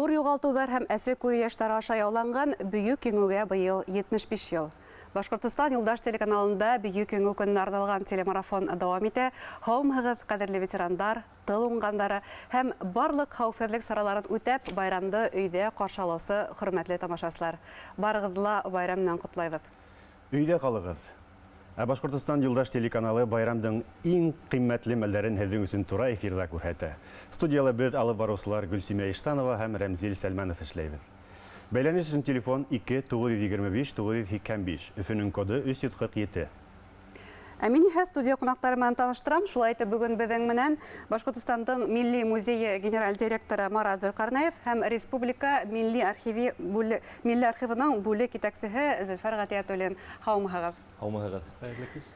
Ҙур юғалтыуҙар һәм әсе күҙ йәштәре аша яуланған Бөйөк Еңеүгә быйыл 75 йыл. Башҡортостан Юлдаш телеканалында Бөйөк Еңеү көнөнә арналған телемарафон дауам итә. Һаумыһығыҙ, ҡәҙерле ветерандар, тыл уңғандары һәм барлыҡ хәүефһеҙлек сараларын үтәп, байрамды өйҙә ҡаршы алыусы хөрмәтле тамашасылар. Барығыҙҙы ла байрам менән ҡотлайбыҙ. Өйҙә ҡалығыҙ. Ә Башҡортостан Юлдаш телеканалы байрамдың иң ҡиммәтле мәлдәрен һеҙҙең өсөн тура эфирҙа күрһәтә. Студияла беҙ алып барыусылар Гөлсимә Иштанова һәм Рәмзил Сәлмәнов эшләйбеҙ. Бәйләнеш өсөн телефон 2 925 985, Өфөнөң коды 347. Ә мин иһә студия ҡунаҡтары менән таныштырам. Шулай итеп, бөгөн беҙҙең менән Башҡортостандың Милли музейы генераль директоры Марат Зөлҡәрнәев һәм Республика Милли архиви Милли архивының бүлек етәксеһе Зөлфәр Ғәтиәтуллин. Һаумыһығыҙ! Һаумыһығыҙ! Хәйерле кис!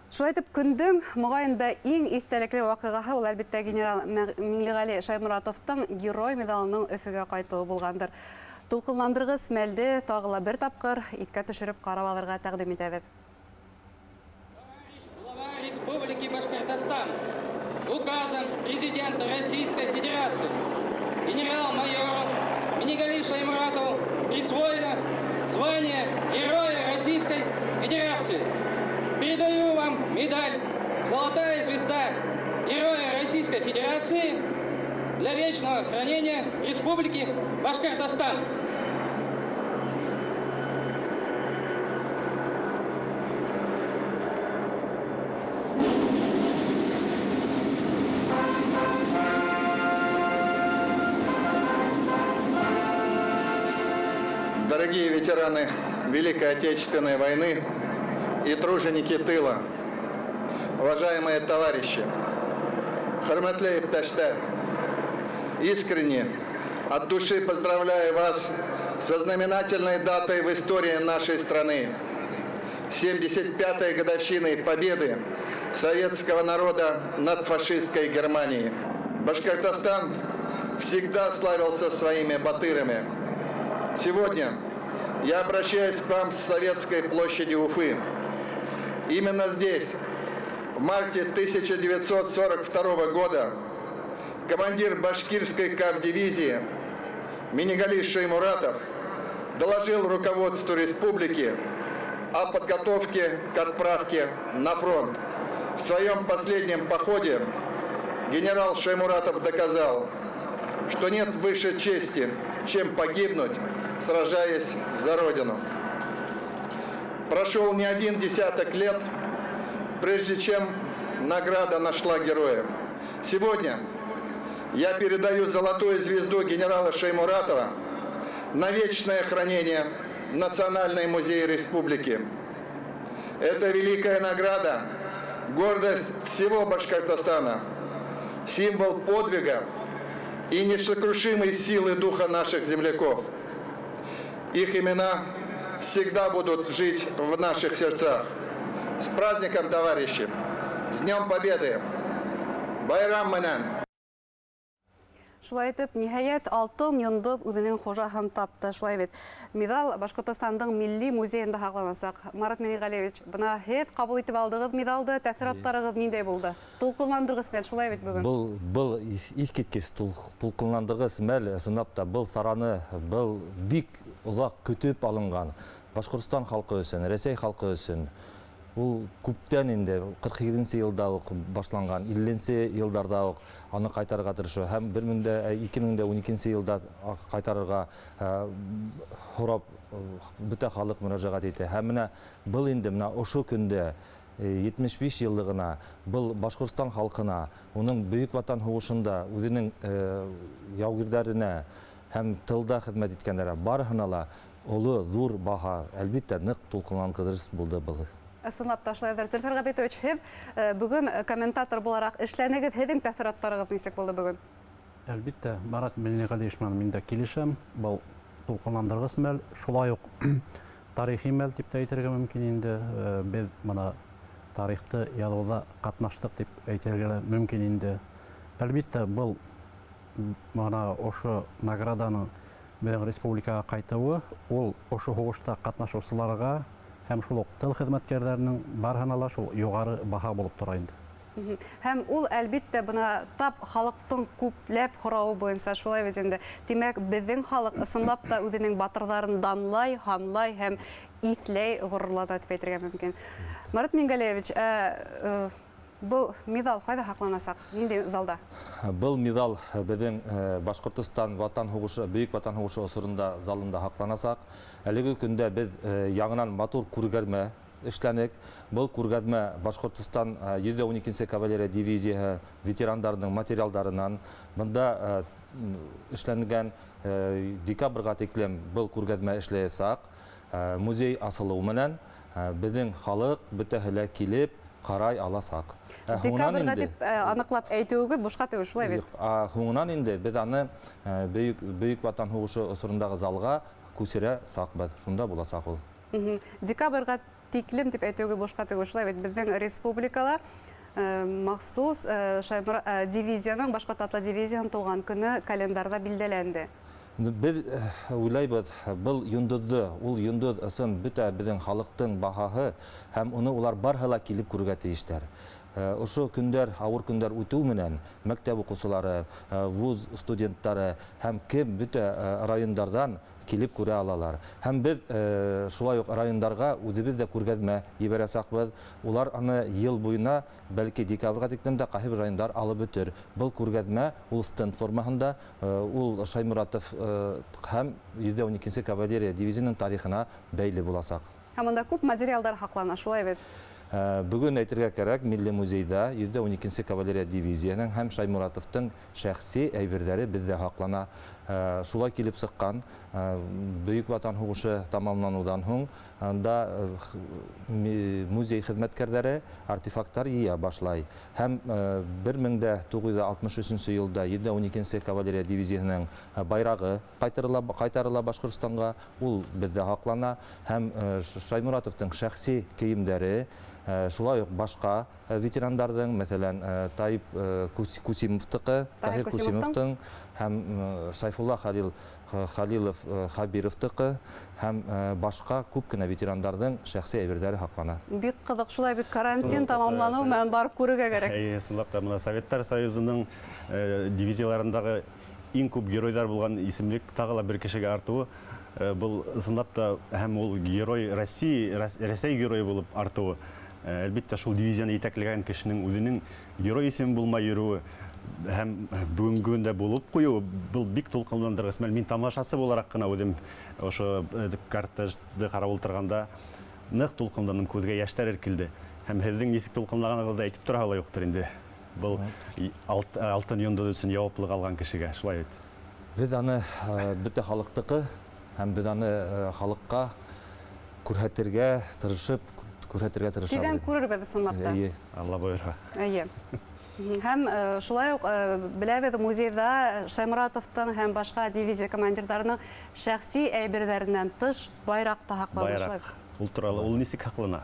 Шулай итеп, көндөң моғайын да иң иҫтәлекле ваҡиғаһы ул, әлбиттә, генерал Миңлеғәли Шайморатовтың Герой миҙалының Өфөгә ҡайтыуы булғандыр. Тулҡынландырғыс мәлде тағы ла бер тапҡыр иҫкә төшөрөп ҡарап алырға тәҡдим итәбеҙ. Товарищ глава Республики Башкортостан указом президента Российской Федерации генерал-майору Минигали Шаймуратову присвоено звание Героя Российской Федерации. Передаю вам медаль «Золотая звезда Героя Российской Федерации» для вечного хранения Республики Башкортостан. Дорогие ветераны Великой Отечественной войны и труженики тыла, уважаемые товарищи, хөрмәтле иптәштәр, искренне от души поздравляю вас со знаменательной датой в истории нашей страны, 75-й годовщиной победы советского народа над фашистской Германией. Башкортостан всегда славился своими батырами. Сегодня я обращаюсь к вам с Советской площади Уфы. Именно здесь, в марте 1942 года, командир башкирской кавдивизии Минигали Шаймуратов доложил руководству республики о подготовке к отправке на фронт. В своем последнем походе генерал Шаймуратов доказал, что нет выше чести, чем погибнуть, сражаясь за Родину. Прошел не один десяток лет, прежде чем награда нашла героя. Сегодня я передаю золотую звезду генерала Шаймуратова на вечное хранение в Национальный музей республики. Это великая награда, гордость всего Башкортостана, символ подвига и несокрушимой силы духа наших земляков. Их имена всегда будут жить в наших сердцах. С праздником, товарищи! С Днем Победы! Байрам менән! Шулай итеп, ниһайәт, алтын йондоҙ үҙенең хужаһын тапты. Шулай бит. Миҙал Башҡортостандың Милли музейында һаҡланасаҡ. Марат Миниғәлиевич, бына һеҙ ҡабул итеп алдығыҙ миҙалды, тәьҫораттарығыҙ ниндәй булды? Тулҡынландырғыс мәл, шулай бит бөгөн? Был иҫ киткес тулҡынландырғыс мәл, ысынлап та, был сараны, был бик оҙаҡ көтөп алынған Башҡортостан халҡы өсөн, Рәсәй халҡы өсөн. Ул күптән инде ҡырҡ һигеҙенсе йылда уҡ башланған, илленсе йылдарҙа уҡ аны ҡайтарырға тырышыу һәм бер мең дә, ике мең дә ун икенсе йылда ҡайтарырға һорап бөтә халыҡ мөрәжәғәт итә. Һәм менә был инде менә ошо көндә 75 йыллығына был Башҡортостан халҡына, уның Бөйөк Ватан һуғышында үҙенең яугирҙәренә һәм тылда хеҙмәт иткәндәргә барыһына ла оло ҙур баһа, әлбиттә, ныҡ тулҡынландырғыс булды был. Ысынлап та шулайҙыр. Зөлфәр Ғәбитович, һеҙ бөгөн комментатор булараҡ эшләнегеҙ, һеҙҙең тәьҫораттарығыҙ нисек булды бөгөн? Әлбиттә, Марат Миннеғәлиевич менән мин дә килешәм. Был тулҡынландырғыс мәл, шулай уҡ тарихи мәл тип тә әйтергә мөмкин инде. Беҙ бына тарихты яҙыуҙа ҡатнаштыҡ тип әйтергә лә мөмкин инде. Әлбиттә, был бына ошо награданың беҙҙең республикаға ҡайтыуы, ул ошо һуғышта ҡатнашыусыларға һәм шул уҡ тыл хеҙмәткәрҙәренең барыһына ла шул юғары баһа булып тора инде. Һәм ул, әлбиттә, бына тап халыҡтың күпләп һорауы буйынса, шулай бит инде. Тимәк, беҙҙең халыҡ ысынлап та үҙенең батырҙарын данлай, һанлай һәм иҫләй, ғорурлана тип әйтергә мөмкин. Марат Мингалеевич, ә был миҙал ҡайҙа һаҡланасаҡ? Ниндәй залда? Был миҙал беҙҙең Башҡортостан Ватан һуғышы, Бөйөк Ватан һуғышы осоронда залында һаҡланасаҡ. Әлеге көндә беҙ яңынан матур күргәҙмә эшләнек. Был күргәҙмә Башҡортостан 112 кавалерия дивизияһы ветерандарының материалдарынан бында эшләнгән. Декабргә тиклем был күргәҙмә эшләйәсәк. Музей асылыу менән беҙҙең халыҡ бөтәһе лә килеп ҡарай аласаҡ. Декабргә тип аныҡлап әйтеүегеҙ бушҡа түгел, шулай бит? Һуңынан инде беҙ аны Бөйөк Ватан һуғышы осорондағы залға күсерә саҡбыҙ. Шунда буласаҡ ул. Декабргә тиклем тип әйтеүегеҙ бушҡа түгел, шулай бит? Беҙҙең республикала махсус дивизияның, Башҡорт атлы дивизияның тыуған көнө календарҙа билдәләнде. Беҙ уйлайбыҙ, был йондоҙҙо, ул йондоҙ ысын бөтә беҙҙең халыҡтың баһаһы һәм уны улар барыһы ла килеп күрергә тейештәр. Ошо көндәр, ауыр көндәр үтеү менән мәктәп уҡыусылары, вуз студенттары һәм кем бөтә райондарҙан килеп күрә алалар. Һәм беҙ шулай уҡ райондарға үҙебеҙ ҙә күргәҙмә ебәрәсәкбеҙ. Улар аны йыл буйына, бәлки декабргә тиклем дә ҡайһы бер райондар алып бөтөр. Был күргәҙмә ул стенд формаһында, ул Шаймуратов һәм 112 кавалерия дивизияның тарихына бәйле буласаҡ. Һәм унда күп материалдар һаҡлана, шулай бит? Бөгөн әйтергә кәрәк, Милли музейҙа 112 кавалерия дивизияһының һәм Шаймуратовтың шәхси әйберҙәре беҙҙә һаҡлана. Шулай килеп сыҡҡан, Бөйөк Ватан һуғышы тамамланыуҙан һуң анда музей хеҙмәткәрҙәре артефакттар йыя башлай. Һәм 1963 йылда 112 кавалерия дивизияһының байрағы ҡайтарыла Башҡортостанға, ул беҙҙә һаҡлана. Һәм Шаймуратовтың шәхси кейемдәре, шулай уҡ башҡа ветерандарҙың, мәҫәлән, Таип Кусимовтыҡы, Таһир Кусимовтың һәм Сайфулла Халилов Хабировтыҡы һәм башҡа күп кенә ветерандарҙың шәхси әйберҙәре һаҡлана. Бик ҡыҙыҡ, шулай бит, карантин тамамланыу менән барып күрергә кәрәк. Эйе, ысынлап та, бына Советтар Союзының дивизияларындағы иң күп геройҙар булған исемлек тағы ла бер кешегә артыуы, был ысынлап та һәм ул герой России, Рәсәй геройы булып артыуы. Әлбиттә, шул дивизияны етәкләгән кешенең үҙенең герой исеме булмай йөрөүе һәм бөгөнгө көндә булып ҡуйыуы, был бик тулҡынландырғыс мәл. Мин тамашасы булараҡ ҡына үҙем ошо кортежды ҡарап ултырғанда ныҡ тулҡынландым, күҙгә йәштәр эркелде. Һәм һеҙҙең нисек тулҡынлағанығыҙҙы әйтеп тораһы ла юҡтыр инде. Был алтын йондоҙ өсөн яуаплыҡ алған кешегә, шулай бит. Беҙ аны бөтә халыҡтыҡы һәм беҙ аны халыҡҡа күрһәтергә тырышып, күрһәтергә тырышабыҙ. Тиҙҙән күрербеҙ ысынлап та. Эйе. Алла бойорһа. Эйе. Һәм шулай уҡ беләбеҙ, музейҙа Шаймуратовтың һәм башҡа дивизия командирҙарының шәхси әйберҙәренән тыш байраҡ та һаҡлана. Байраҡ. Ул турала, ул нисек һаҡлана?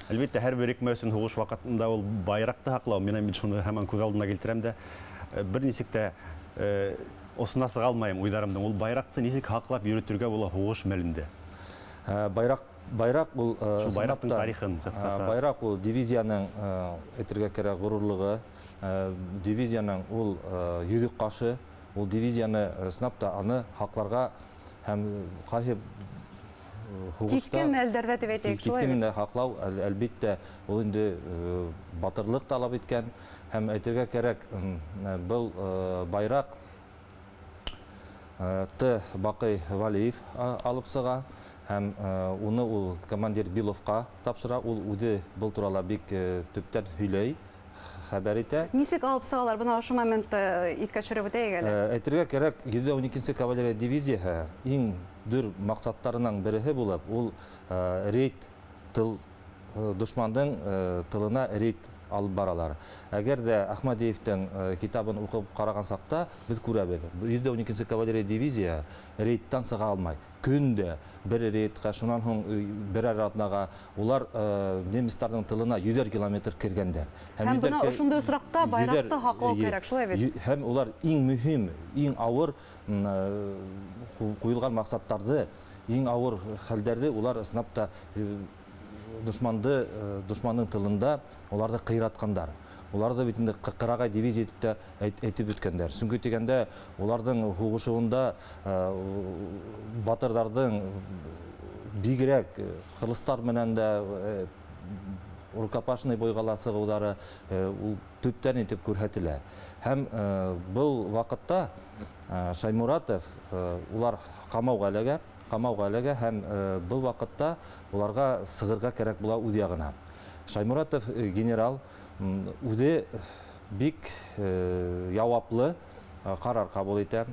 Әлбиттә, һәр берекмә өсөн һуғыш ваҡытында ул байраҡты һаҡлау. Мин бит шуны һаман күҙ алдына килтерәм дә, бер нисек тә осона сыға алмайым уйҙарымдың. Ул байраҡты нисек һаҡлап йөрөтөргә була һуғыш мәлендә? Байраҡ ул, Шул байраҡтың сынап та, тарихын ҡыҫҡаса. Байраҡ ул дивизияның, әйтергә кәрәк, ғорурлығы, дивизияның ул йөҙөк ҡашы, ул дивизияны сынап та аны һаҡларға һәм ҡайһы һуғышта Киҫкен мәлдәрҙә тип әйтәйек, шулай Киҫкен бит? мәлдә һаҡлау, әлбиттә, ул инде батырлыҡ талап иткән. Һәм әйтергә кәрәк, был байраҡ Т. Баҡый Валиев алып сыға. Һәм уны ул командир Беловҡа тапшыра. Ул үҙе был турала бик төптән һөйләй, хәбәр итә. Нисек алып сығалар? Бына ошо моментты иҫкә төшөрөп үтәйек әле. Әйтергә кәрәк, 112 кавалерия дивизияһы иң ҙур маҡсаттарының береһе булып, ул рейд тыл, дошмандың тылына рейд алып баралар. Әгәр ҙә Әхмәдиевтең китабын уҡып ҡараған саҡта беҙ күрәбеҙ, 112 кавалерия дивизия рейдтан сыға алмай. Көн дә бер рейдҡа, шунан һуң берәр аҙнаға улар немецтарҙың тылына йөҙәр километр кергәндәр. Һәм Һәм бына ошондай осраҡта байраҡты һаҡлау кәрәк, шулай бит? Һәм улар иң мөһим, иң ауыр ҡуйылған маҡсаттарҙы, иң ауыр хәлдәрҙе улар ысынлап та дошмандың тылында уларҙы ҡыйратҡандар. Уларҙы бит инде ҡырағай дивизия итеп тә әйтеп үткәндәр. Сөнки тигәндә уларҙың һуғышыуында батырҙарҙың бигерәк ҡылыстар менән дә рукопашный бойға ла сығыуҙары ул төптән итеп күрһәтелә. Һәм был ваҡытта Шаймуратов улар ҡамауға эләгә, һәм был ваҡытта уларға сығырға кәрәк була үҙ яғына. Шаймуратов генерал үҙе бик яуаплы ҡарар ҡабул итә.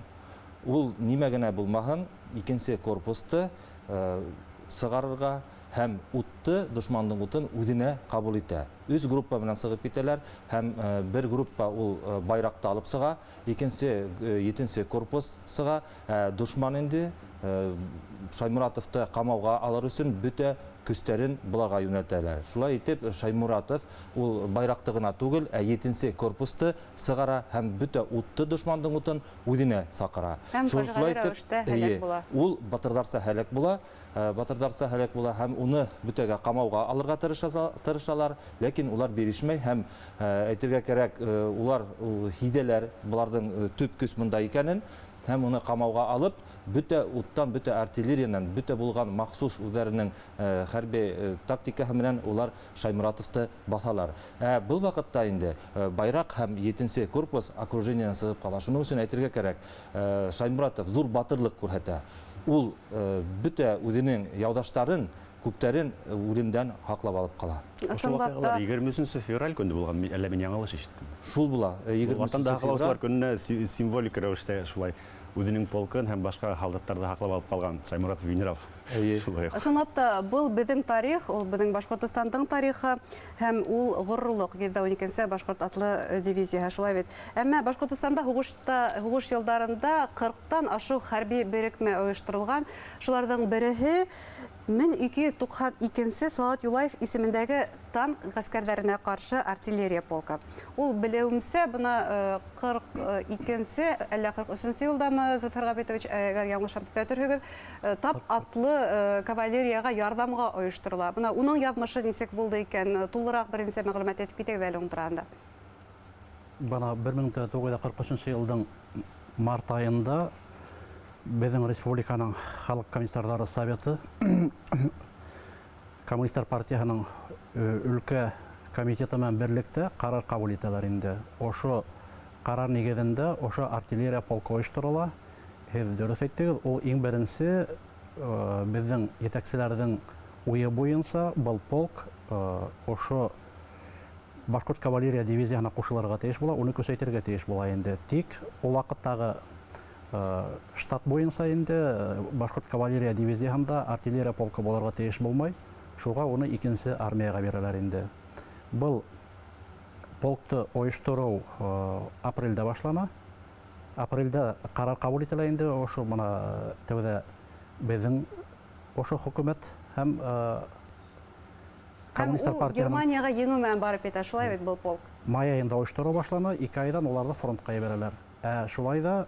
Ул нимә генә булмаһын, икенсе корпусты сығарырға һәм утты, дошмандың утын үҙенә ҡабул итә. Өс группа менән сығып китәләр һәм бер группа ул байраҡты алып сыға, икенсе, етенсе корпус сыға. Дошман инде Шаймуратовты ҡамауға алыр өсөн бөтә көстәрен быларға йүнәлтәләр. Шулай итеп Шаймуратов ул байраҡты ғына түгел, ә етенсе корпусты сығара һәм бөтә утты, дошмандың утын үҙенә саҡыра. Һәм фажиғәле рәүештә һәләк була. Ул батырҙарса һәләк була, батырҙарса һәләк була һәм уны бөтәгә ҡамауға алырға тырышалар, ләкин улар бирешмәй һәм әйтергә кәрәк, улар һиҙәләр быларҙың төп көс бында икәнен. Һәм уны ҡамауға алып, бөтә уттан, бөтә артиллериянан, бөтә булған махсус үҙҙәренең хәрби тактикаһы менән улар Шаймуратовты баҫалар. Был ваҡытта инде байраҡ һәм етенсе корпус окружениенан сығып ҡала. Шуның өсөн әйтергә кәрәк, Шаймуратов ҙур батырлыҡ күрһәтә. Ул бөтә үҙенең яуҙаштарын, күптәрен үлемдән һаҡлап алып ҡала. Ошо ваҡиғалар 23 февраль көндө булған, әллә мин яңылыш ишеттем? Шул була. Ватанды һаҡлаусылар көнөнә символик рәүештә шулай үҙенең полкын һәм башҡа һалдаттарҙы һаҡлап алып ҡалған Шаймуратов генерал. Ысынлап та, был беҙҙең тарих, ул беҙҙең Башҡортостандың тарихы һәм ул ғорурлыҡ 112-нсе башҡорт атлы дивизияһы, шулай бит. Әммә Башҡортостанда һуғыш йылдарында 40-тан ашыу хәрби берекмә ойошторолған. Шуларҙың береһе 1292-нсе Салауат Юлаев исемендәге танк ғәскәрҙәренә ҡаршы артиллерия полкы. Ул белеүемсә, бына 42-нсе, әллә 43-нсе йылдамы, Зөфәр Ғәбитович, әгәр яңылышам төҙәтерһегеҙ, тап атлы кавалерияға ярҙамға ойошторола. Бына уның яҙмышы нисек булды икән, тулыраҡ бер нисә мәғлүмәт әйтеп китегеҙ әле уның тураһында. Бына 1943 йылдың март айында беҙҙең республиканың Халыҡ комиссарҙары советы Коммунистар партияһының өлкә комитеты менән берлектә ҡарар ҡабул итәләр инде. Ошо ҡарар нигеҙендә ошо артиллерия полкы ойошторола. Һеҙ дөрөҫ әйттегеҙ, ул иң беренсе беҙҙең етәкселәрҙең уйы буйынса был полк ошо башҡорт кавалерия дивизияһына ҡушылырға тейеш була, уны көсәйтергә тейеш була инде. Тик ул ваҡыттағы штат буйынса инде башҡорт кавалерия дивизияһында артиллерия полкы булырға тейеш булмай, шуға уны икенсе армияға бирәләр инде. Был полкты ойоштороу апрелдә башлана. Апрелдә ҡарар ҡабул ителә инде, ошо бына тәүҙә беҙҙең ошо хөкүмәт һәм коммунистар партияһының Германияға еңеү менән барып етә, шулай бит был полк. Май айында ойоштороу башлана, 2 айҙан уларҙы фронтҡа ебәрәләр. Шулай да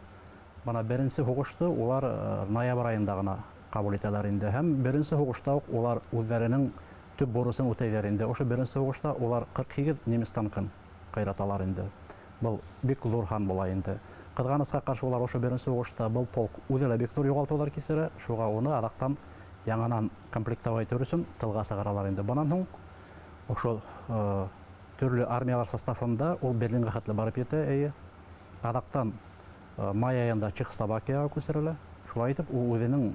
бына беренсе һуғышты улар ноябрь айында ғына ҡабул итәләр инде. Һәм беренсе һуғышта уҡ улар үҙҙәренең төп бурысын үтәйҙәр инде. Ошо беренсе һуғышта улар 48 немец танкын ҡыйраталар инде. Был бик ҙур һан була инде. Ҡыҙғанысҡа ҡаршы улар ошо беренсе һуғышта был полк үҙе лә бик ҙур юғалтыуҙар кисерә, шуға уны аҙаҡтан яңынан комплектовать итер өсөн тылға сығаралар инде. Бынан һуң ошо төрлө армиялар составында ул Берлинға хәтле барып етә, эйе. Аҙаҡтан май айында Чехословакияға күсерелә. Шулай итеп, ул үҙенең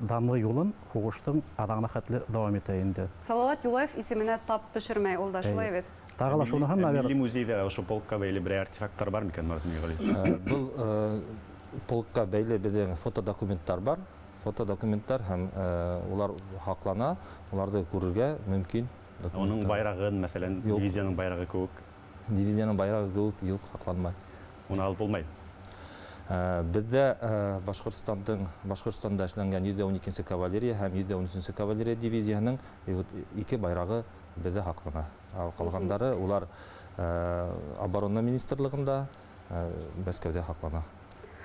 данлы юлын һуғыштың аҙағына хәтле дауам итә инде. Салауат Юлаев исеменә тап төшөрмәй ул да, шулай бит. Тағы ла шуныһын, наверное, Милли музейҙа ошо полкка бәйле берәй артефакттар бар микән, Марат Минғәлиевич? Был полкка бәйле беҙҙең фотодокументтар бар. Фотодокументтар һәм улар һаҡлана, уларҙы күрергә мөмкин. Уның байрағын, мәҫәлән, дивизияның байрағы кеүек. Дивизияның байрағы кеүек юҡ, һаҡланмай. Уны алып булмай. Беҙҙә Башҡортостанда эшләнгән 112-нсе кавалерия һәм 113-нсе кавалерия дивизияһының ике байрағы беҙҙә һаҡлана. Ҡалғандары улар оборона министрлығында, Мәскәүҙә һаҡлана.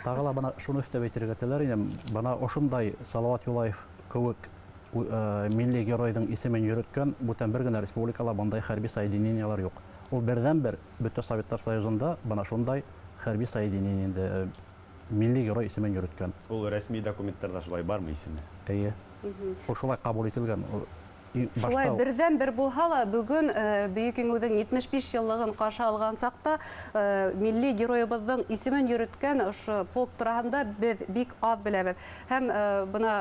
Тағы ла бына шуны өҫтәп әйтергә теләр инем. Бына ошондай Салауат Юлаев кеүек милли геройҙың исемен йөрөткән бүтән бер генә республикала бындай хәрби соединениелар юҡ. Ул берҙән-бер бөтә Советтар Союзында бына шундай хәрби соединение инде милли герой исемен йөрөткән. Ул рәсми документтарҙа шулай бармы исеме? Эйе. Ул шулай ҡабул ителгән. Шулай берҙән-бер булһа ла, бөгөн Бөйөк Еңеүҙең 75 йыллығын ҡаршы алған саҡта милли геройыбыҙҙың исемен йөрөткән ошо полк тураһында беҙ бик аҙ беләбеҙ. Һәм бына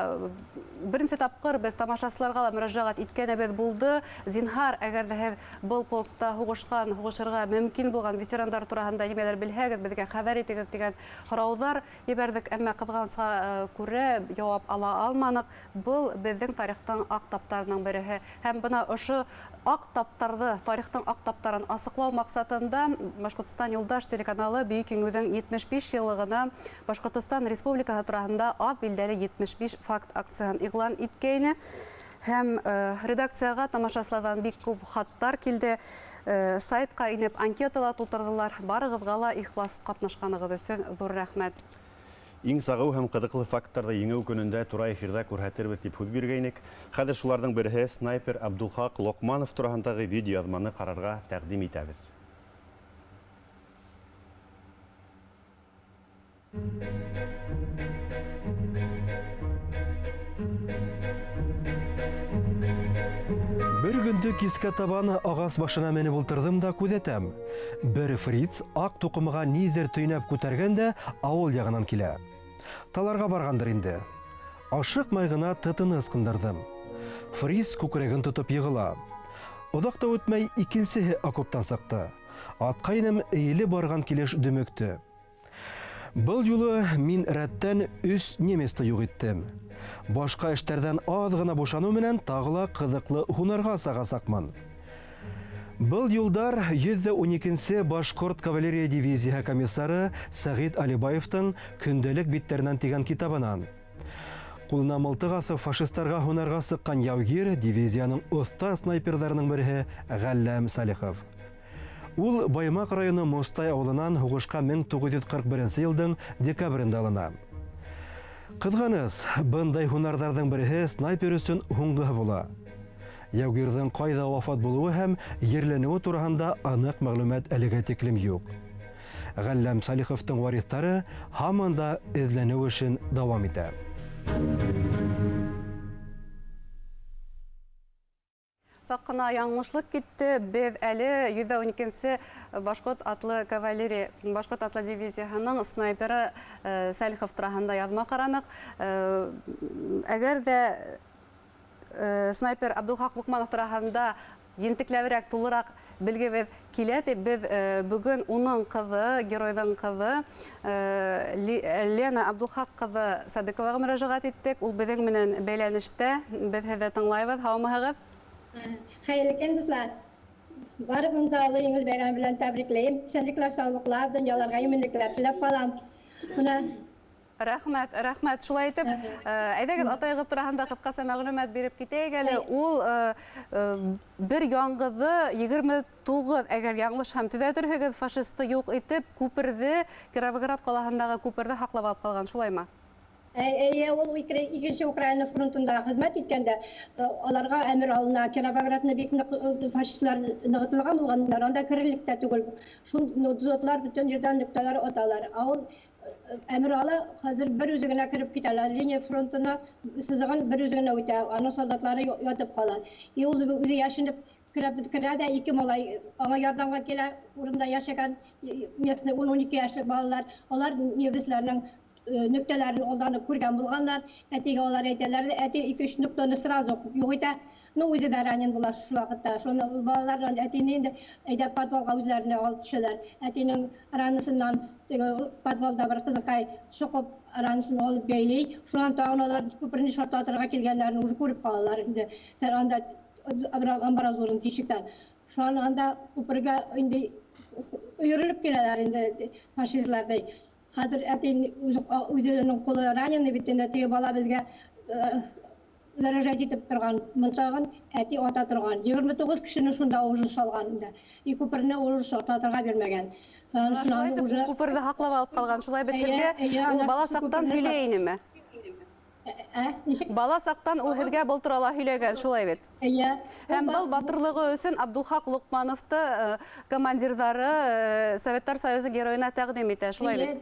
беренсе тапҡыр беҙ тамашасыларға ла мөрәжәғәт иткәнебеҙ булды. Зинһар, әгәр ҙә һеҙ был полкта һуғышҡан, һуғышырға мөмкин булған ветерандар тураһында нимәлер белһәгеҙ, беҙгә хәбәр итегеҙ тигән һорауҙар ебәрҙек, әммә ҡыҙғанысҡа күрә яуап ала алманыҡ. Был беҙҙең тарихтың аҡ таптарының береһе. Һәм бына ошо аҡ таптарҙы, тарихтың аҡ таптарын асыҡлау маҡсатында Башҡортостан Юлдаш телеканалы Бөйөк Еңеүҙең 75 йыллығына Башҡортостан Республикаһы тураһында аҙ билдәле 75 факт акцияһын иғлан иткәйне. Һәм редакцияға тамашасыларҙан бик күп хаттар килде. Сайтҡа инеп анкетала тултырҙылар. Барығыҙға ла ихлас ҡатнашҡанығыҙ өсөн ҙур рәхмәт. Иң сағыу һәм ҡыҙыҡлы факттарҙы Еңеү көнөндә тура эфирҙа күрһәтербеҙ тип һүҙ биргәйнек. Хәҙер шуларҙың береһе снайпер Абдулхаҡ Лоҡманов тураһындағы видеояҙманы ҡарарға тәҡдим итәбеҙ. Бер көндө кискә табан ағас башына менеп ултырҙым да күҙәтәм. Бер фриц аҡ туҡымаға ниҙер төйнәп күтәргән дә ауыл яғынан килә. Таларға барғандыр инде. Ашыҡмай ғына тытыны ысҡындырҙым. Фриц күкрәген тотоп йығыла. Оҙаҡ та үтмәй икенсеһе окоптан сыҡты. Атҡайным эйеле барған килеш дөмөктө. Был юлы мин рәттән 3 немецты юҡ иттем. Башҡа эштәрҙән аҙ ғына бушаныу менән тағы ла ҡыҙыҡлы һунарға сығасаҡмын. Был юлдар 112-нсе Башҡорт кавалерия дивизияһы комиссары Сәғит Алибаевтың көндәлек биттәренән тигән китабынан. Ҡулына мылтыҡ аҫып фашистарға һунарға сыҡҡан яугир дивизияның оҫта снайперҙарының береһе Ғәлләм Салихов. Ул Баймаҡ районы Мостай ауылынан һуғышҡа 1941 йылдың декабрендә алына. Ҡыҙғаныс, бындай һунарҙарҙың береһе снайпер өсөн һуңғыһы була. Яугирҙең ҡайҙа вафат булыуы һәм ерләнеүе тураһында аныҡ мәғлүмәт әлегә тиклем юҡ. Ғәлләм Салиховтың вариҫтары һаман да эҙләнеү эшен дауам итә. Саҡ ҡына яңылышлыҡ китте. Беҙ әле 112-нсе Башҡорт атлы кавалерия, Башҡорт атлы дивизияһының снайперы Салихов тураһында яҙма ҡараныҡ. Әгәр ҙә снайпер Абдулхаҡ Лоҡманов тураһында ентекләберәк, тулыраҡ белгебеҙ килә тип, беҙ бөгөн уның ҡыҙы, геройҙың ҡыҙы Лена Абдулхаҡ ҡыҙы Садыҡоваға мөрәжәғәт иттек. Ул беҙҙең менән бәйләнештә. Беҙ һеҙҙе тыңлайбыҙ. Һаумыһығыҙ? Хәйерле көн, дуҫлар. Барығыҙҙы да Оло Еңеү бәйрәме белән тәбрикләйем. Иҫәнлекләр, саулыҡлар, донъяларға именлекләр теләп ҡалам. Бына Рәхмәт, рәхмәт. Шулай итеп, әйҙәгеҙ, атайығыҙ тураһында ҡыҫҡаса мәғлүмәт биреп китәйек әле. Ул бер яңғыҙы 29, әгәр яңылышһам, төҙәтерһегеҙ, фашисты юҡ итеп, күперҙе, Кировоград ҡалаһындағы күперҙе һаҡлап алып ҡалған, шулаймы? Эйе, ул икенсе Украина фронтында хеҙмәт иткәндә, аларға әмер алына, Кировоградны бик ныҡ фашистлар нығытылған булғандар, анда керерлек тә түгел. Шул дзотлар бөтөн ерҙән нөктәләр аталар. Ә ул әмер ала, хәҙер бер үҙе генә кереп китә, линия фронтына сызығын бер үҙе генә үтә, аның солдатлары ятып ҡала. И ул үҙе йәшенеп керә дә, ике малай аңа ярҙамға килә, урында йәшәгән местный ун-ун ике йәшлек балалар, алар немецләрнең нөктәләрен алдан уҡ күргән булғандар. Әтигә алар әйтәләр, әти ике-өс нөктәне сразу юҡ итә. Ну, үҙе дә ранен була шул ваҡытта. Шуны ул балалар әтине инде әйҙәп подвалға үҙләренә алып төшәләр. Әтинең ранысынан теге подвалда бер ҡыҙыҡай соҡоп ранысын алып бәйләй. Шунан тағын алар күперне шартлатырға килгәндәрен уже күреп ҡалалар инде. Анда амбразурын тишектән. Шунан анда күпергә инде өйөрөлөп киләләр инде фашистлар. Хәҙер әтей үҙенең ҡулы раненый бит инде, теге бала беҙгә заряжать итеп торған мылтығын әти ата торған. 29 кешене шунда уже салған инде. И күперне уже шартлатырға бирмәгән. Шулай итеп күперҙе һаҡлап алып ҡалған. Шулай бит һеҙгә ул бала саҡтан һөйләй инеме? Ә, ничек? Бала саҡтан ул һеҙгә был турала һөйләгән, шулай бит? Эйе. Һәм был батырлығы өсөн Абдулхаҡ Лоҡмановты командирҙары Советтар Союзы геройына тәҡдим итә, шулай бит?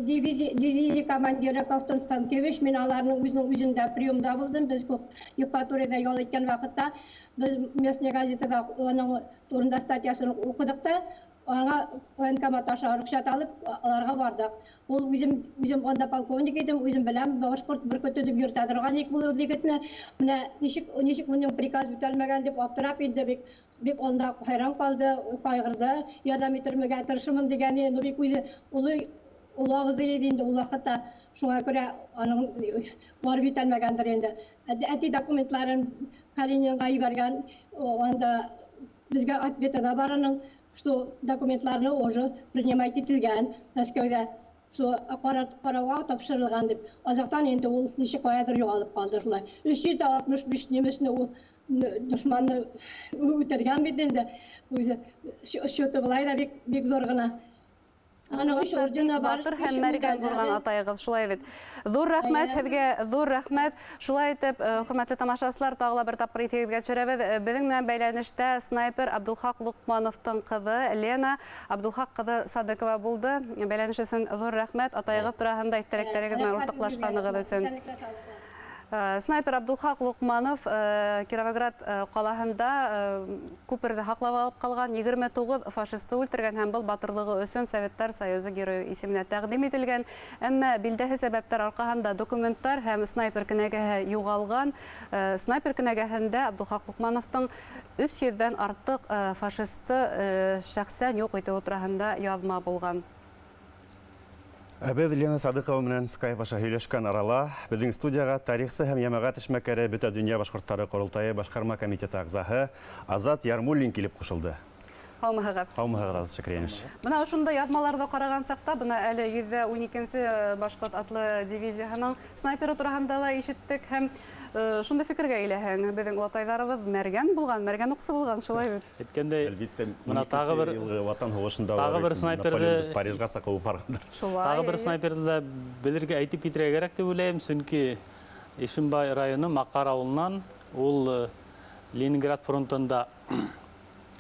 Дивизия командиры Ковтун Станкевич, мин аларның үзенең үзендә приемда булдым. Без Евпаторияда ял иткән ваҡытта без местный газетада уның турында статьясын уҡыдыҡ та, аңа военкомат аша рөхсәт алып, аларга бардык. Ул үзем анда полковник идем, үзем беләм, башҡорт бөркөтө дип йөртә торган ик бул егетне. Менә ничек моның приказ үтәлмәгән дип аптырап инде бик бик анда хайран калды, кайгырды, ярдәм иттермәгә тырышырмын дигәне, но бик үзе олы улабыз иде инде ул вакытта. Шуңа күрә аның барып җитәлмәгәндер инде. Әти документларын Калининга җибәргән, анда безгә ответа да бар аның, что документларны уже принимать ителгән Мәскәүдә, что карауга тапшырылган дип. Азактан инде ул ничек каядыр югалып калды шулай. 365 немецне ул дошманны үтергән бит инде. Үзе счеты былай да бик зур гына. Аның өч ордены бар. Батыр һәм мәргән булган атайыгыз, шулай бит. Ҙур рәхмәт һеҙгә, ҙур рәхмәт. Шулай итеп, хөрмәтле тамашасылар, тағы ла бер тапҡыр иҫегеҙгә төшөрәбеҙ. Беҙҙең менән бәйләнештә снайпер Абдулхаҡ Лоҡмановтың ҡыҙы Лена Абдулхаҡ ҡыҙы Садыҡова булды. Бәйләнеш өсөн ҙур рәхмәт. Атайығыҙ тураһында иҫтәлектәрегеҙ менән уртаҡлашҡанығыҙ өсөн. Снайпер Абдулхаҡ Лоҡманов Кировоград ҡалаһында күперҙе һаҡлап алып ҡалған 29 фашисты үлтергән һәм был батырлығы өсөн Советтар Союзы геройы исеменә тәҡдим ителгән. Әммә билдәһеҙ сәбәптәр арҡаһында документтар һәм снайпер кенәгәһе юғалған. Снайпер кенәгәһендә Абдулхаҡ Лоҡмановтың 300-дән артыҡ фашисты шәхсән юҡ итеүе тураһында яҙма булған. Беҙ Лена Садыҡова менән Skype аша һөйләшкән арала беҙҙең студияға тарихсы һәм йәмәғәт эшмәкәре Бөтә донъя башҡорттары ҡоролтайы башҡарма комитеты ағзаһы Азат Ярмуллин килеп ҡушылды. Һаумыһығыҙ. Һаумыһығыҙ, Азат Шәкриевич. Бына ошондай яҙмаларҙы ҡараған саҡта, бына әле 112-нсе башҡорт атлы дивизияһының снайперы тураһында ла ишеттек һәм шундай фекергә киләһең, беҙҙең олатайҙарыбыҙ мәргән булған, мәргән уҡсы булған, шулай бит. Әйткәндәй, Әлбиттә, бына тағы бер йылғы Ватан һуғышында тағы бер снайперҙы Парижға саҡ барғандар. Шулай. Тағы бер снайперҙы ла белергә, әйтеп китергә кәрәк тип уйлайым, сөнки Ишембай районы Маҡар ауылынан ул Ленинград фронтында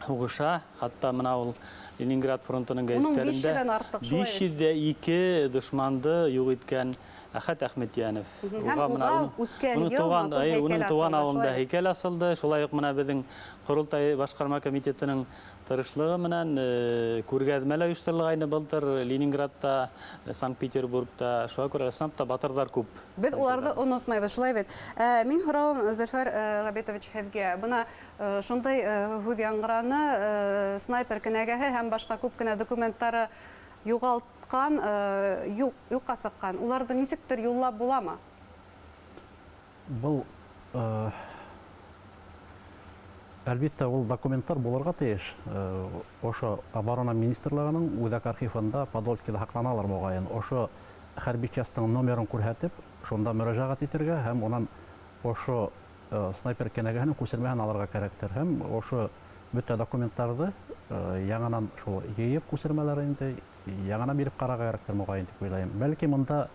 һуғыша, хатта бына ул Ленинград фронтының гәзиттәрендә 502 дошманды юҡ иткән Әхәт Әхмәтйәнов. Һәм уға үткән йыл уның тыуған ауылында һәйкәл асылды. Шулай уҡ бына беҙҙең Ҡоролтай башҡарма комитетының тырышлығы менән күргәҙмә лә ойошторолғайны былтыр Ленинградта, Санкт-Петербургта. Шуға күрә ысынлап та батырҙар күп. Беҙ уларҙы онотмайбыҙ, шулай бит. Мин һорауым, Зөлфәр Ғәбитович, һеҙгә. Бына шундай һүҙ яңғыраны, снайпер кенәгәһе һәм башҡа күп кенә документтары юғалтҡан, юҡҡа сыҡҡан. Уларҙы нисектер юллап буламы? Был әлбиттә, ул документтар булырға тейеш. Ошо Оборона министрлығының үҙәк архивында Подольскиҙа һаҡланалар моғайын. Ошо хәрби частың номерын күрһәтеп, шунда мөрәжәғәт итергә һәм унан ошо снайпер кенәгәһенең күсермәһен алырға кәрәктер. Һәм ошо бөтә документтарҙы яңынан шул йыйып күсермәләре инде яңынан биреп ҡарарға кәрәктер моғайын тип уйлайым. Бәлки мында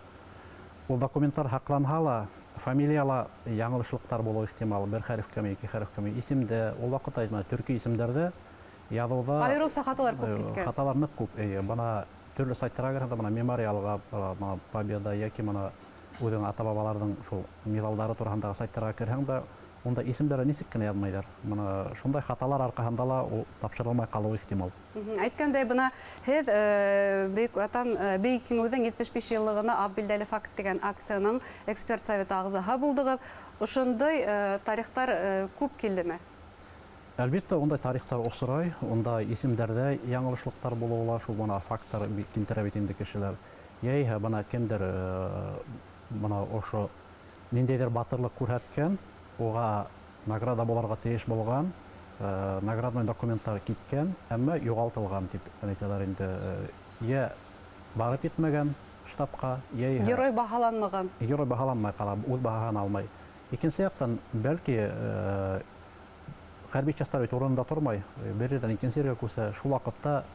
ул документтар һаҡланһа ла, фамилияла яңылышлыҡтар булыуы ихтимал, бер хәрефкәме, ике хәрефкәме, исемдә, ул ваҡыт әйтмә, төрки исемдәрҙе яҙыуҙа айырыуса хаталар күп киткән. Хаталар ныҡ күп, эйе. Бына төрлө сайттарға керһәң дә, бына мемориалға, бына Победа йәки бына үҙең ата-бабаларҙың шул миҙалдары тураһындағы сайттарға керһәң дә, унда исемдәре нисек кенә яҙмайҙар. Бына шундай хаталар арҡаһында ла ул тапшырылмай ҡалыуы ихтимал. Әйткәндәй, бына һеҙ Бөйөк Ватан, Бөйөк Еңеүҙең 75 йыллығына ап билдәле факт тигән акцияның эксперт советы ағзаһы булдығыҙ. Ошондай тарихтар күп килдеме? Әлбиттә, ундай тарихтар осрай, унда исемдәрҙә яңылышлыҡтар булыуы ла шул бына факттар килтерә бит инде кешеләр. Йәйһә бына кемдер бына ошо ниндәйҙер батырлыҡ күрһәткән, уға награда булырға тейеш булған, наградной документтар киткән, әммә юғалтылған тип әйтәләр инде. Йә барып етмәгән штабҡа, йә герой баһаланмаған. Герой баһаланмай ҡала, үҙ баһаһын алмай. Икенсе яҡтан, бәлки, хәрби частар бит урынында тормай, бер ерҙән икенсе ергә күсә. Шул ваҡытта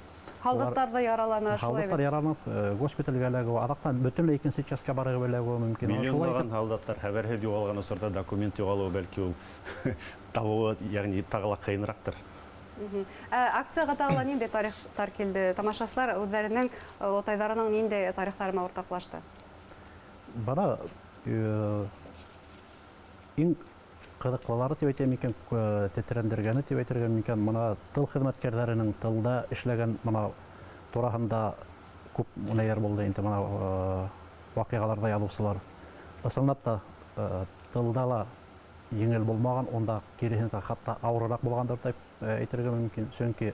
Һалдаттар ҙа яралана шулай. Һалдаттар яраланып госпиталгә эләгеүе, аҙаҡтан бөтөнләй икенсе частька барып эләгеүе мөмкин. Миллионлаған һалдаттар хәбәрһеҙ юғалған осорҙа документ юғалыуы бәлки ул табыуы, йәғни тағы ла ҡыйыныраҡтыр. Акцияға тағы ла ниндәй тарихтар килде? Тамашасылар үҙҙәренең олатайҙарының ниндәй тарихтары менән уртаҡлашты? Бына иң ҡыҙыҡлылары тип әйтәм икән, тетрәндергәне тип әйтергә мөмкин. Бына тыл хеҙмәткәрҙәренең тылда эшләгән бына тураһында күп нәйҙәр булды инде, бына ваҡиғаларҙа яҙыусылар. Ысынлап та тылда ла еңел булмаған, унда киреһенсә хатта ауырыраҡ булғандыр тип әйтергә мөмкин. Сөнки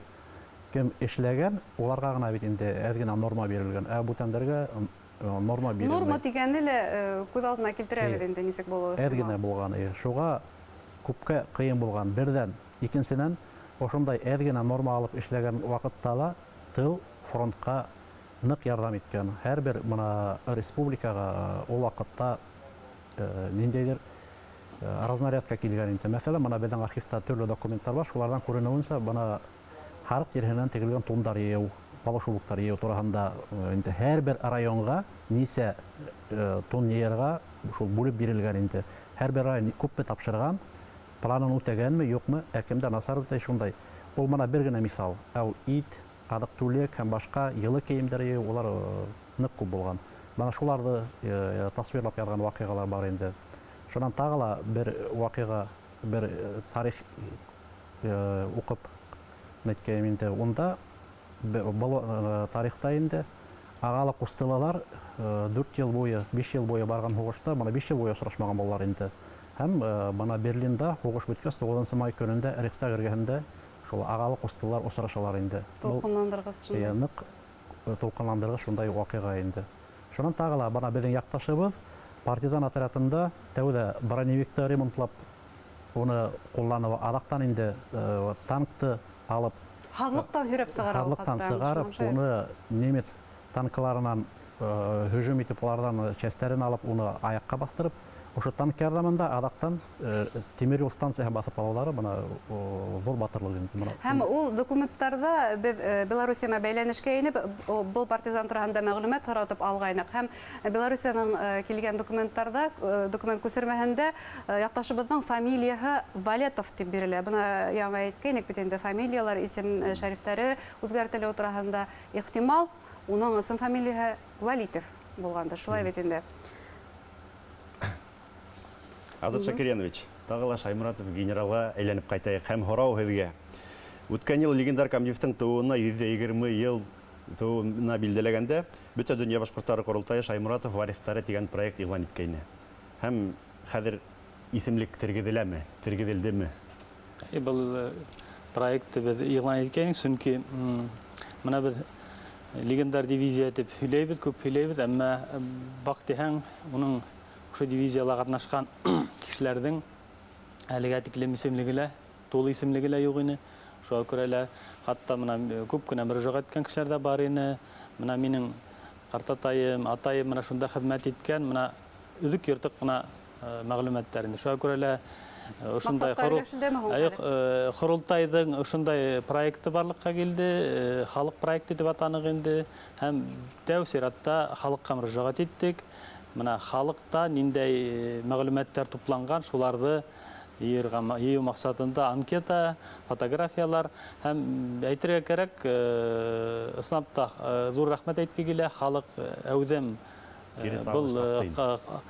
кем эшләгән, уларға ғына бит инде әҙ генә норма бирелгән, ә бүтәндәргә норма бирелмәй. Норма тигәне лә күҙ алдына килтерәбеҙ инде, нисек булыуы Әҙ генә булған, шуға күпкә ҡыйын булған. Берҙән, икенсенән, ошондай әҙ генә норма алып эшләгән ваҡытта ла тыл фронтҡа ныҡ ярҙам иткән. Һәр бер бына республикаға ул ваҡытта ниндәйҙер разнарядка килгән инде. Мәҫәлән, бына беҙҙең архивта төрлө документтар бар, шуларҙан күренеүенсә, бына һарыҡ тиреһенән тегелгән тундар йыйыу, полушубоктар йыйыу тураһында инде һәр бер районға нисә тун йыйырға шул бүлеп бирелгән инде. Һәр бер район күпме тапшырған, планын үтәгәнме, юҡмы, ә кемдә насар үтәй, шундай. Ул бына бер генә миҫал. Ә ит, аҙыҡ-түлек һәм башҡа йылы кейемдәр йыйыу, улар ныҡ күп булған. Бына шуларҙы тасвирлап яҙған ваҡиғалар бар инде. Шунан тағы ла бер ваҡиға, бер тарих уҡып әйткәйем инде. Унда был тарихта инде ағалы ҡустылалар 4 йыл буйы, 5 йыл буйы барған һуғышта, бына 5 йыл буйы осрашмаған булалар инде. Һәм бына Берлинда һуғыш бөткәс, 9 май көнөндә Рейхстаг эргәһендә шул ағалы ҡустылар осрашалар инде. Тулҡынландырғыс шундай. Ныҡ тулҡынландырғыс шундай ваҡиға инде. Шунан тағы ла бына беҙҙең яҡташыбыҙ партизан отрядында тәүҙә броневикты ремонтлап, уны ҡулланып, аҙаҡтан инде танкты алып, Һаҙлыҡтан һөйрәп сығара ул Һаҙлыҡтан хатта, сығарып, шунан уны немец танкларынан һөжүм итеп, уларҙан частәрен алып, уны аяҡҡа баҫтырып, ошо танк ярҙамында аҙаҡтан тимер юл станцияһын баҫып алыуҙары бына ҙур батырлыҡ инде. Бына Һәм ул документтарҙа беҙ Белоруссия менән бәйләнешкә инеп, был партизан тураһында мәғлүмәт һоратып алғайныҡ. Һәм Белоруссиянан килгән документтарҙа, документ күсермәһендә яҡташыбыҙҙың фамилияһы Валетов тип бирелә. Бына яңы әйткәйнек бит инде, фамилиялар, исем шәрифтәре үҙгәртелеү тураһында ихтимал, уның ысын фамилияһы Валитов булғандыр. Шулай бит инде. Азат Шакирьянович, тағы ла Шаймуратов генералға әйләнеп ҡайтайыҡ һәм һорау һеҙгә. Үткән йыл легендар комдивтың тыуына 120 йыл тыуына билдәләгәндә Бөтә донъя башҡорттары ҡоролтайы Шаймуратов вариҫтары тигән проект иғлан иткәйне. Һәм хәҙер исемлек тергеҙеләме, тергеҙелдеме? Был проектты беҙ иғлан иткәйнек, сөнки бына беҙ легендар дивизия тип һөйләйбеҙ, күп һөйләйбеҙ, әммә баҡ тиһәң, уның ошо дивизияла ҡатнашҡан кешеләрҙең әлегә тиклем исемлеге лә, тулы исемлеге лә юҡ ине. Шуға күрә лә хатта бына күп кенә мөрәжәғәт иткән кешеләр ҙә бар ине. Бына минең ҡартатайым, атайым бына шунда хеҙмәт иткән, бына өҙөк йыртыҡ ҡына мәғлүмәттәр инде. Шуға күрә лә ошондай Маҡсаттар өләшендәме һуң хәҙер? ҡоролтайҙың ошондай проекты барлыҡҡа килде, халыҡ проекты тип атаныҡ инде. Һәм тәү сиратта халыҡҡа мөрәжәғәт иттек. Бына халыҡта ниндәй мәғлүмәттәр тупланған, шуларҙы йыйыу маҡсатында анкета, фотографиялар һәм әйтергә кәрәк, ысынлап та ҙур рәхмәт әйтке килә, халыҡ әүҙем, Кире был, сағыш аҡтайын.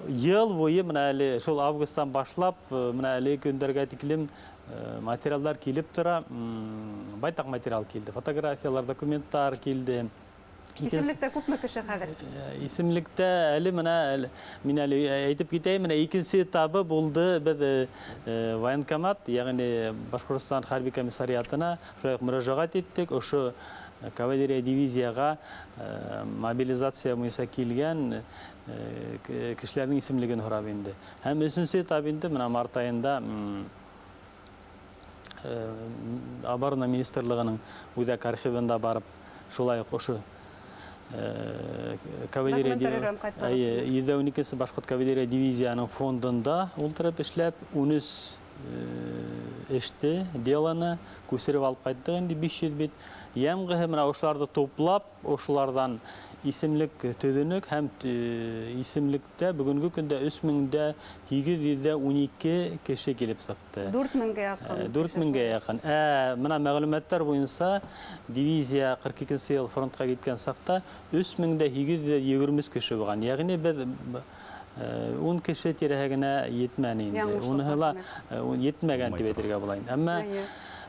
йыл буйы бына әле шул августтан башлап, бына әле көндәргә тиклем материалдар килеп тора, байтаҡ материал килде, фотографиялар, документтар килде. Исемлектә күпме кеше хәҙер? Исемлектә әле бына, әле, мин әле әйтеп китәйем, менә икенсе этабы булды. Беҙ военкомат, ягъни Башҡортостан хәрби комиссариатына шулай уҡ мөрәжәғәт иттек. Ошо кавалерия дивизияға мобилизация буйынса килгән кешеләрҙең исемлеген һорап инде. Һәм өсөнсө этап инде бына март айында оборона министрлығының үҙәк архивында барып шулай уҡ ошо кавалерия Документтар өйрәнеп ҡайттығыҙ. Әйе, йөҙ ун икенсе башҡорт кавалерия дивизияның фондында ултырып эшләп, ун өс Эште, делоны күсереп алып ҡайттыҡ инде 500 бит. Йәмғеһе менә ошоларҙы туплап, ошоларҙан исемлек төҙөнөк һәм исемлектә бөгөнгө көндә 3812 кеше килеп сыҡты. 4000-гә яҡын. 4000-гә яҡын. Мына мәғлүмәттәр буйынса дивизия 42 йыл фронтҡа киткән саҡта 3823 кеше булған. Йәғни беҙ 10 кеше тирәһе генә етмәне инде. Уныһы ла етмәгән тип әйтергә була инде. Әммә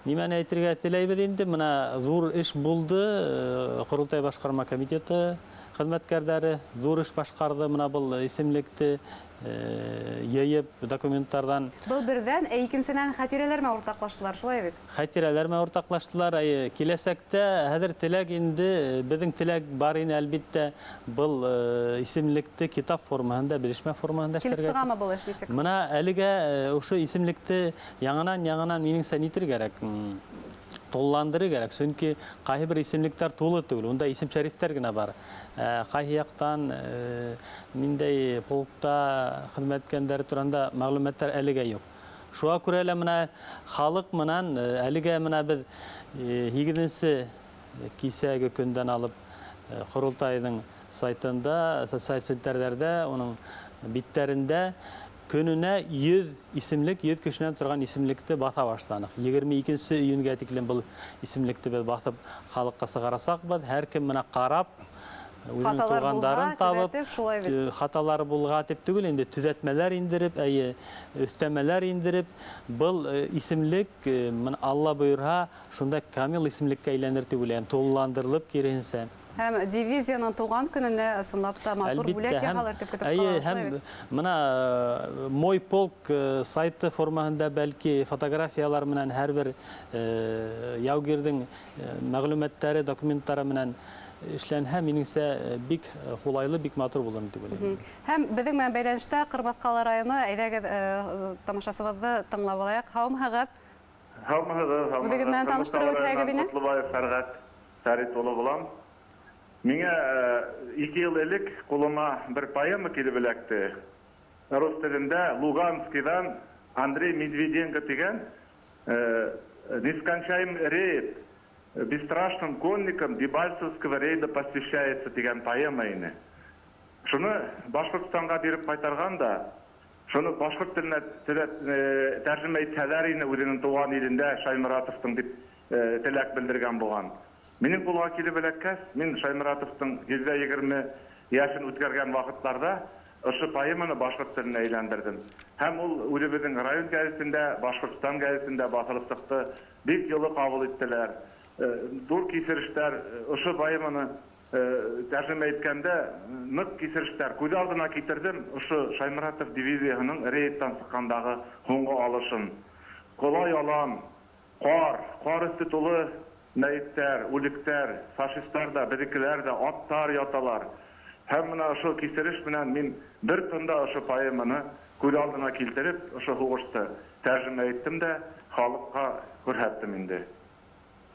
нимәне әйтергә теләйбеҙ инде, мына ҙур эш булды. Ҡоролтай башҡарма комитеты хеҙмәткәрҙәре ҙур эш башҡарҙы, мына был исемлекте йыйып документтарҙан. Был берҙән, ә икенсенән хәтирәләр менән уртаҡлаштылар, шулай бит? Хәтирәләр менән уртаҡлаштылар. Әйе, киләсәктә хәҙер теләк инде, беҙҙең теләк бар ине әлбиттә, был исемлекте китап формаһында, белешмә формаһында Килеп эшләргә. сығамы был эш нисек? Мына әлегә ошо исемлекте яңынан-яңынан минеңсә нитер кәрәк, тулыландырыр кәрәк. Сөнки ҡайһы бер исемлектәр тулы түгел, унда исем-шәрифтәр генә бар. Ҡайһы яҡтан, ниндәй полкта хеҙмәт иткәндәре тураһында мәғлүмәттәр әлегә юҡ. Шуға күрә лә мына халыҡ менән, әлегә мына беҙ 8-нсе кисәге көндән алып, Ҡоролтайҙың сайтында, социаль селтәрҙәрҙә, уның биттәрендә көнөнә 100 исемлек, 100 кешенән торған исемлекте баҫа башланыҡ. 22 июнгә тиклем был исемлекте беҙ баҫып халыҡҡа сығарасаҡбыҙ. Һәр кем менә ҡарап, үҙенең Хаталар туғандарын булһа, табып, төҙәтеп, шулай бит. Хаталар булға тип түгел инде, төҙәтмәләр индереп, әйе, өҫтәмәләр индереп, был исемлек, мына Алла бойорһа, шунда камил исемлеккә әйләнер тип уйлайым, тулыландырылып киреһенсә. Һәм дивизияның тыуған көнөнә ысынлап та матур Әлбиттә, бүләк һәм яһалыр тип көтөп әйе, ҡалабыҙ, һәм шулай бит? мына Мой полк сайты формаһында бәлки фотографиялар менән һәр бер яугирҙең мәғлүмәттәре, документтары менән эшләнһә, минеңсә, бик ҡулайлы, бик матур булыр тип уйлайым. Һәм беҙҙең менән бәйләнештә Ҡырмыҫҡалы районы, әйҙәгеҙ, тамашасыбыҙҙы тыңлап алайыҡ. Һаумыһығыҙ? Һаумыһығыҙ, һаумыһығыҙ. Үҙегеҙ менән таныштырып Ҡырмыҫҡалы үтһәгеҙ ине. районынан Ҡотлобаев Фәрғәт Фәрит улы булам. Миңә 2 йыл элек ҡулыма бер поэма килеп эләкте. Рус телендә Луганскийҙан Андрей Медведенко тигән Нескончаем рейд бесстрашным конникам Дебальцевского рейда посвящается тигән поэма ине. Шуны Башҡортостанға биреп ҡайтарған да, шуны башҡорт теленә тәржемә итһәләр ине үҙенең тыуған илендә Шайморатовтың тип теләк белдергән булған. Минең ҡулға килеп эләккәс, мин Шайморатовтың 120 йәшен үткәргән ваҡыттарҙа ошо поэманы башҡорт теленә әйләндерҙем. Һәм ул үҙебеҙҙең район гәзитендә, Башҡортостан гәзитендә баҫылып сыҡты. Бик йылы ҡабул иттеләр. Ҙур кисерештәр, ошо поэманы тәржемә иткәндә ныҡ кисерештәр күҙ алдына китерҙем. Ошо Шайморатов дивизияһының рейдтан сыҡҡандағы һуңғы алышын. Ҡолай ялан, ҡар, ҡар өҫтө тулы мәйеттәр, үлектәр, фашисттар ҙа, беҙҙекеләр ҙә, аттар яталар. Һәм мына ошо кисереш менән мин бер тында ошо поэманы күҙ алдына килтереп, ошо һуғышты тәржемә иттем дә халыҡҡа күрһәттем инде.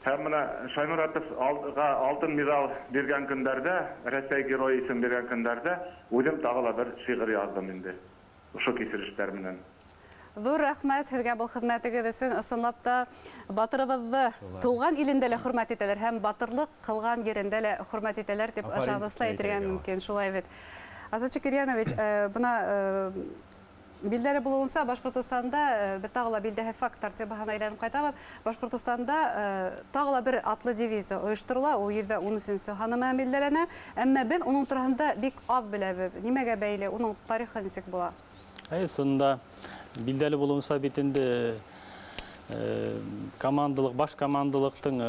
Һәм мына Шайморатов алтын медаль биргән көндәрҙә, Рәсәй геройы исем биргән көндәрҙә үҙем тағы ла бер шиғыр яҙҙым инде ошо кисерештәр менән. Ҙур рәхмәт һеҙгә был хеҙмәтегеҙ өсөн. Ысынлап та батырыбыҙҙы Шулай. тыуған илендә лә хөрмәт итәләр һәм батырлыҡ ҡылған ерендә лә хөрмәт итәләр тип Афарин, ышаныслы әйтергә әйтергә мөмкин. Шулай бит. Азат Шакирьянович, бына билдәле булыуынса, Башҡортостанда беҙ тағы ла билдәһеҙ факттар темаһына әйләнеп ҡайтабыҙ. Башҡортостанда тағы ла бер атлы дивизия ойошторола, ул 113-нсө һаны менән билдәләнә. Әммә беҙ уның тураһында бик аҙ беләбеҙ. Нимәгә бәйле, уның тарихы нисек була? Әй, ысында билдәле булыуынса бит инде командалыҡ, баш командалыҡтың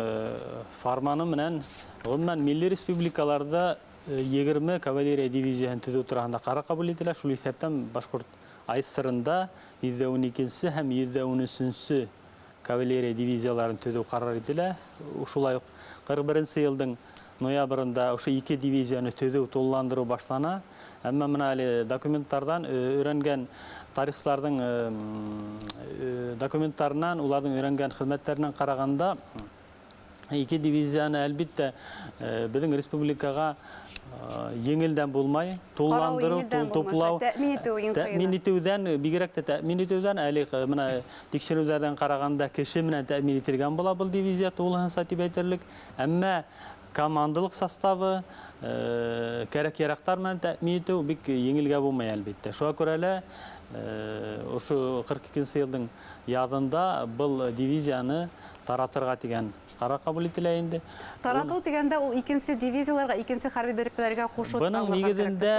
фарманы менән ғөмүмән милли республикаларҙа 20 кавалерия дивизияһын төҙөү тураһында ҡарар ҡабул ителә. Шул иҫәптән Башҡорт АССР-ында 112-нсе һәм 113-нсе кавалерия дивизияларын төҙөү ҡарар ителә. Шулай уҡ ҡырҡ беренсе йылдың ноябрендә ошо ике дивизияны төҙөү, тулыландырыу башлана. Әммә мына әле документтарҙан өйрәнгән тарихсыларҙың документтарынан, уларҙың өйрәнгән хеҙмәттәренән ҡарағанда ике дивизияны әлбиттә беҙҙең республикаға Еңелдән булмай, тулыландырыу, туплау. Тәэмин итеү иң ҡыйыны. Тәэмин итеүҙән, бигерәк тә тәэмин итеүҙән, әле мына тикшереүҙәрҙән ҡарағанда кеше менән тәэмин ителгән була был дивизия тулыһынса тип әйтерлек. Әммә командалыҡ составы, кәрәк-яраҡтар менән тәэмин итеү бик еңелгә булмай, әлбиттә. Шуға күрә лә ошо 42 йылдың яҙында был дивизияны таратырға тигән ҡарар ҡабул ителә инде. Таратыу тигәндә ул икенсе дивизияларға, икенсе хәрби берекмәләргә ҡушыу. Бының нигеҙендә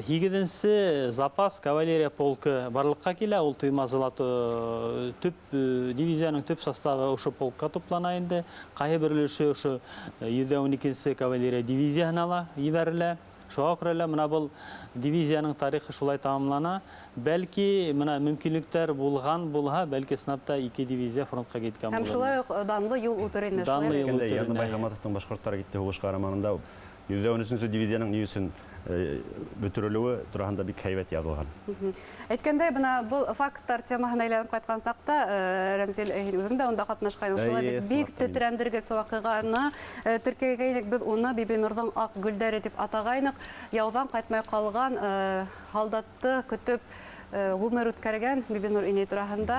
8-нсе запас кавалерия полкы барлыҡҡа килә. Ул Туймазыла төп дивизияның төп составы ошо полкка туплана инде. Ҡайһы бер өлөшө ошо 112-нсе кавалерия дивизияһына ла ебәрелә. Шуға күрә лә мына был дивизияның тарихы шулай тамамлана. Бәлки мына мөмкинлектәр булған булһа, бәлки сынап та ике дивизия фронтҡа киткән булыр. Һәм шулай уҡ данлы юл үтер ине. Данлы юл үтер ине. Ярлыбай Хаматовтың «Башҡорттар китте һуғышҡа» романында 113-нсе дивизияның ни өсөн бөтөрөлөүе тураһында бик һәйбәт яҙылған. Әйткәндәй, бына был факттар темаһына әйләнеп ҡайтҡан саҡта, Рәмзил, һин үҙең дә унда ҡатнашҡайның. Шулай бит, бик тетрәндергес ваҡиғаны теркәгәйнек. Беҙ уны Бибинурҙың аҡ гөлдәре тип атағайныҡ. Яуҙан ҡайтмай ҡалған һалдатты көтөп ғүмер үткәргән Бибинур инәй тураһында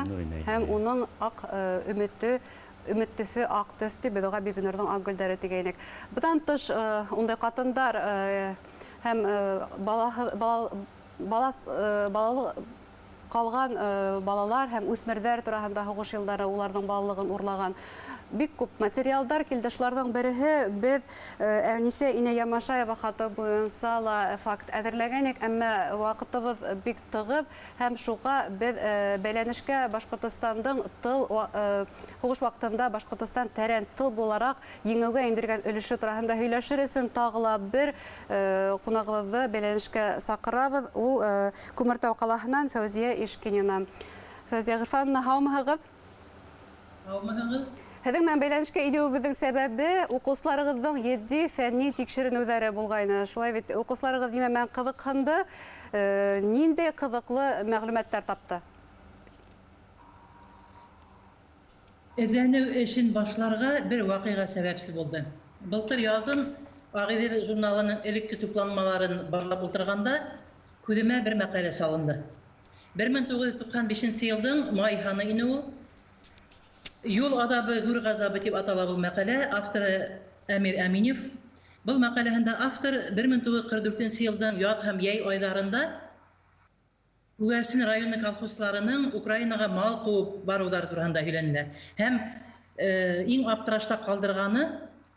һәм уның аҡ өмөтө, өмөт төҫө аҡ төҫ тип беҙ уға Бибинурҙың аҡ гөлдәре тигәйнек. Бынан тыш ундай ҡатындар һәм балалы ҡалған балалар һәм үҫмерҙәр тураһында һуғыш йылдары уларҙың балалығын урлаған бик күп материалдар килде. Шуларҙың береһе беҙ Әнисә инәй Ямашаева хаты буйынса ла факт әҙерләгәнек, әммә ваҡытыбыҙ бик тығыҙ һәм шуға беҙ бәйләнешкә Башҡортостандың тыл һуғыш ваҡытында Башҡортостан тәрән тыл булараҡ еңеүгә индергән өлөшө тураһында һөйләшер өсөн тағы ла бер ҡунағыбыҙҙы бәйләнешкә саҡырабыҙ. Ул Күмертау ҡалаһынан Фәүзиә Ишкинина. Фәүзиә Ғирфановна, һаумыһығыҙ? Һаумыһығыҙ. Һеҙҙең менән бәйләнешкә инеүебеҙҙең сәбәбе уҡыусыларығыҙҙың етди фәнни тикшеренеүҙәре булғайны. Шулай бит, уҡыусыларығыҙ нимә менән ҡыҙыҡһынды, ниндәй ҡыҙыҡлы мәғлүмәттәр тапты? Эҙләнеү эшен башларға бер ваҡиға сәбәпсе булды. Былтыр яҙын Ағиҙел журналының элекке тупланмаларын барлап ултырғанда күҙемә бер мәҡәлә салынды. 1995 йылдың май һаны ине ул. Юл аҙабы, ҙур ғазабы тип атала был мәҡәлә, авторы Әмир Әминев. Был мәҡәләһендә автор 1944 йылдың яҙ һәм йәй айҙарында Күгәрсен районы колхозларының Украинаға мал ҡыуып барыуҙары тураһында һөйләнелә. Һәм иң аптырашта ҡалдырғаны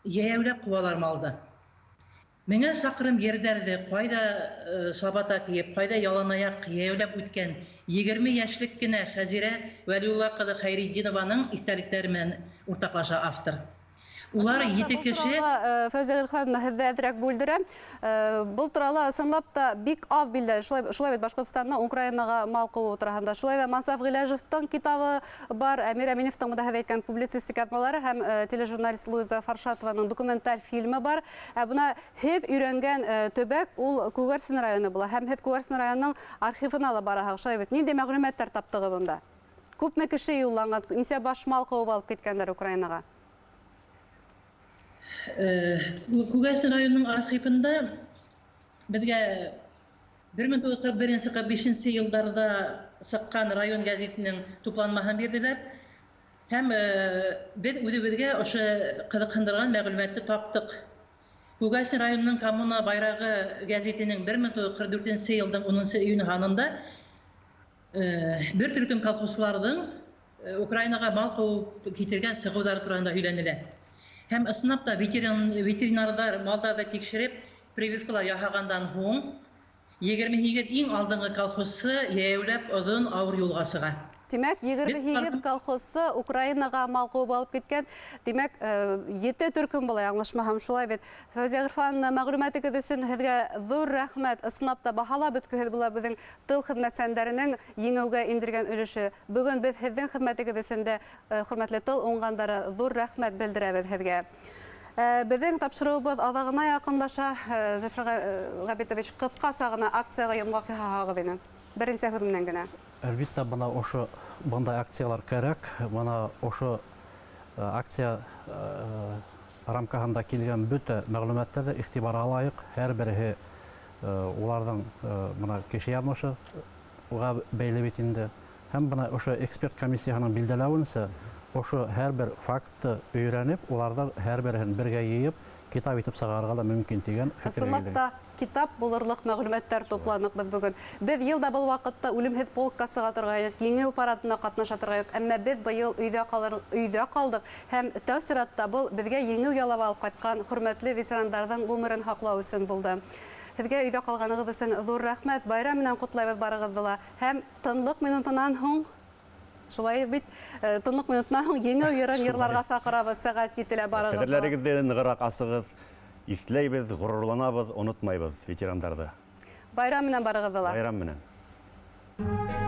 йәйәүләп ҡыуалар малды. Меңә саҡрым ерҙәрҙе ҡайҙа сабата кейеп, ҡайҙа яланаяҡ йәйәүләп үткән 20 йәшлек кенә Хәзирә Вәлиулла ҡыҙы Хәйретдинованың иҫтәлектәре менән уртаҡлаша автор. Улар ете кеше. Фәүзиә Ғирфановна, һеҙҙе әҙерәк бүлдерәм. Был турала ысынлап та бик аҙ билдәле. Шулай бит Башҡортостандың Украинаға мал ҡыуыу тураһында. Шулай ҙа Мансаф Ғиләжевтың китабы бар, Әмир Әминевтың бында һеҙ әйткән публицистик яҙмалары һәм тележурналист Луиза Фаршатованың документаль фильмы бар. Ә бына һеҙ өйрәнгән төбәк ул Күгәрсен районы була һәм һеҙ Күгәрсен районының архивына ла бараһығыҙ. Шулай бит, ниндәй мәғлүмәттәр таптығыҙ унда? Күпме кеше юлланған, нисә баш мал ҡыуып алып киткәндәр Украинаға? Күгәрсен районының архивында беҙгә 1941-45 йылдарҙа сыҡҡан район гәзитенең тупланмаһын бирҙеләр. Һәм беҙ үҙебеҙгә ошо ҡыҙыҡһындырған мәғлүмәтте таптыҡ. Күгәрсен районының Коммуна байрағы гәзитенең 1944 йылдың 10 июнь һанында бер төркөм колхозсыларҙың Украинаға мал ҡыуып китергән сығыуҙары тураһында һөйләнелә. Һәм ысынлап та ветеринарҙар малдарҙы тикшереп прививкалар яһағандан һуң 28 иң алдынғы колхозсы йәйәүләп оҙон ауыр юлға сыға. Тимәк, 28 колхозсы Украинаға мал ҡыуып алып киткән. Тимәк, 7 төркөм була, яңылышмаһам, шулай бит. Фәүзиә Ғирфановна, мәғлүмәтегеҙ өсөн һеҙгә ҙур рәхмәт. Ысынлап та баһалап бөткөһөҙ була беҙҙең тыл хеҙмәтсәндәренең еңеүгә индергән өлөшө. Бөгөн беҙ һеҙҙең хеҙмәтегеҙ өсөн дә, хөрмәтле тыл уңғандары, ҙур рәхмәт белдерәбеҙ һеҙгә. Беҙҙең тапшырыуыбыҙ аҙағына яҡынлаша. Зөфәр Ғәбитович, ҡыҫҡаса ғына акцияға йомғаҡ яһағыҙ ине. Беренсе һүҙ менән генә. Әлбиттә, бына ошо бындай акциялар кәрәк. Бына ошо акция рамкаһында килгән бөтә мәғлүмәттәр ҙә иғтибарға лайыҡ. Һәр береһе уларҙың бына кеше яҙмышы уға бәйле бит инде. Һәм бына ошо эксперт комиссияһының билдәләүенсә, ошо һәр бер фактты өйрәнеп, уларҙың һәр береһен бергә йыйып, китап итеп сығарырға ла мөмкин тигән фекергә Ысынлап килдек. та китап булырлыҡ мәғлүмәттәр тупланыҡ беҙ бөгөн. Беҙ йыл да был ваҡытта үлемһеҙ полкка сыға торғайныҡ, еңеү парадына ҡатнаша торғайныҡ, әммә беҙ быйыл өйҙә ҡалыр, өйҙә ҡалдыҡ һәм тәү сиратта был беҙгә еңеү яулап алып ҡайтҡан хөрмәтле ветерандарҙың ғүмерен һаҡлау өсөн булды. Һеҙгә өйҙә ҡалғанығыҙ өсөн ҙур рәхмәт. Байрам менән ҡотлайбыҙ барығыҙҙы ла. Һәм тынлыҡ минутынан һуң Шулай бит, тынлыҡ минутынан һуң еңеү йырын йырларға саҡырабыҙ, сәғәт етелә барығыҙҙы. Кәҙерләрегеҙҙе нығыраҡ асығыҙ, иҫләйбеҙ, ғорурланабыҙ, онотмайбыҙ ветерандарҙы. Байрам менән барығыҙҙы ла. Байрам менән.